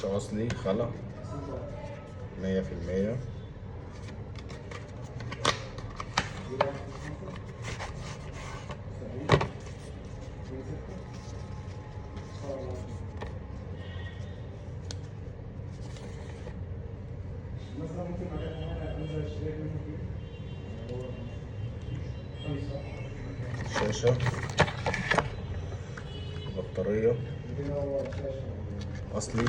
touch اصلي خلع 100%. شاشة، بطارية أصلي.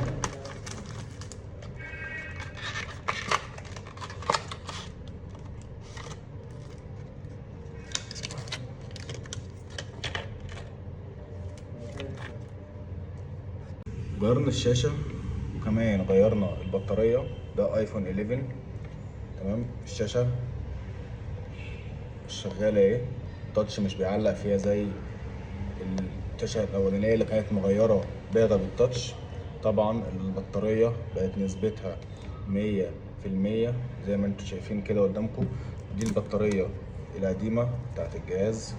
غيرنا الشاشة وكمان غيرنا البطارية. ده iPhone 11. تمام، الشاشة شغالة اهي، touch مش بيعلق فيها زي الشاشة الأولانية اللي كانت مغيرة باغة بال touch. طبعا البطارية بقت نسبتها 100% زي ما انتم شايفين كده قدامكم. دي البطارية القديمة بتاعت الجهاز،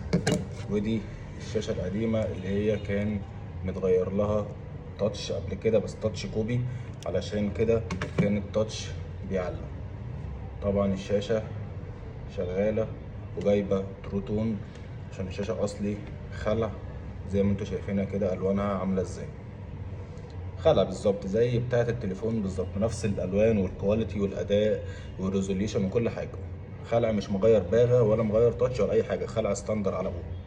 ودي الشاشة القديمة اللي هي كان متغير لها touch قبل كده، بس touch copy، علشان كده كان ال touch بيعلق. طبعا الشاشة شغالة وجايبة True Tone عشان الشاشة أصلي خلع زي ما انتوا شايفينها كده، ألوانها عاملة ازاي، خلع بالظبط زي بتاعة التليفون بالظبط، نفس الألوان وال quality والأداء وال resolution وكل حاجة. خلع مش مغير باغة ولا مغير touch ولا أي حاجة، خلع standard على أبوه.